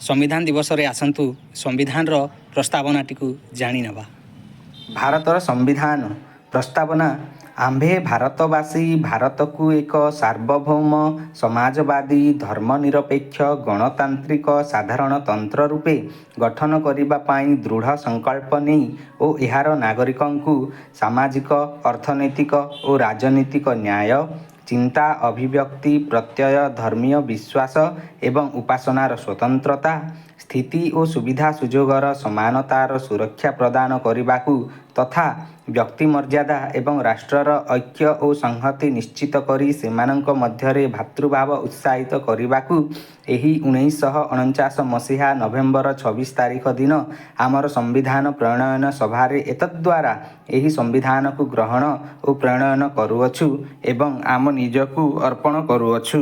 ସମ୍ବିଧାନ ଦିବସରେ ଆସନ୍ତୁ ସମ୍ବିଧାନର ପ୍ରସ୍ତାବନାଟିକୁ ଜାଣିନେବା। ଭାରତର ସମ୍ବିଧାନ ପ୍ରସ୍ତାବନା। ଆମ୍ଭେ ଭାରତବାସୀ ଭାରତକୁ ଏକ ସାର୍ବଭୌମ, ସମାଜବାଦୀ, ଧର୍ମନିରପେକ୍ଷ, ଗଣତାନ୍ତ୍ରିକ ସାଧାରଣତନ୍ତ୍ର ରୂପେ ଗଠନ କରିବା ପାଇଁ ଦୃଢ଼ ସଂକଳ୍ପ ନେଇ ଓ ଏହାର ନାଗରିକଙ୍କୁ ସାମାଜିକ, ଅର୍ଥନୈତିକ ଓ ରାଜନୀତିକ ନ୍ୟାୟ, ଚିନ୍ତା, ଅଭିବ୍ୟକ୍ତି, ପ୍ରତ୍ୟୟ, ଧର୍ମୀୟ ବିଶ୍ୱାସ ଏବଂ ଉପାସନାର ସ୍ୱତନ୍ତ୍ରତା, ସ୍ଥିତି ଓ ସୁବିଧା ସୁଯୋଗର ସମାନତାର ସୁରକ୍ଷା ପ୍ରଦାନ କରିବାକୁ ତଥା ବ୍ୟକ୍ତି ମର୍ଯ୍ୟାଦା ଏବଂ ରାଷ୍ଟ୍ରର ଐକ୍ୟ ଓ ସଂହତି ନିଶ୍ଚିତ କରି ସେମାନଙ୍କ ମଧ୍ୟରେ ଭ୍ରାତୃଭାବ ଉତ୍ସାହିତ କରିବାକୁ ଏହି 1949 ମସିହା ନଭେମ୍ବର 26 ତାରିଖ ଦିନ ଆମର ସମ୍ବିଧାନ ପ୍ରଣୟନ ସଭାରେ ଏତଦ୍ଦ୍ୱାରା ଏହି ସମ୍ବିଧାନକୁ ଗ୍ରହଣ ଓ ପ୍ରଣୟନ କରୁଅଛୁ ଏବଂ ଆମ ନିଜକୁ ଅର୍ପଣ କରୁଅଛୁ।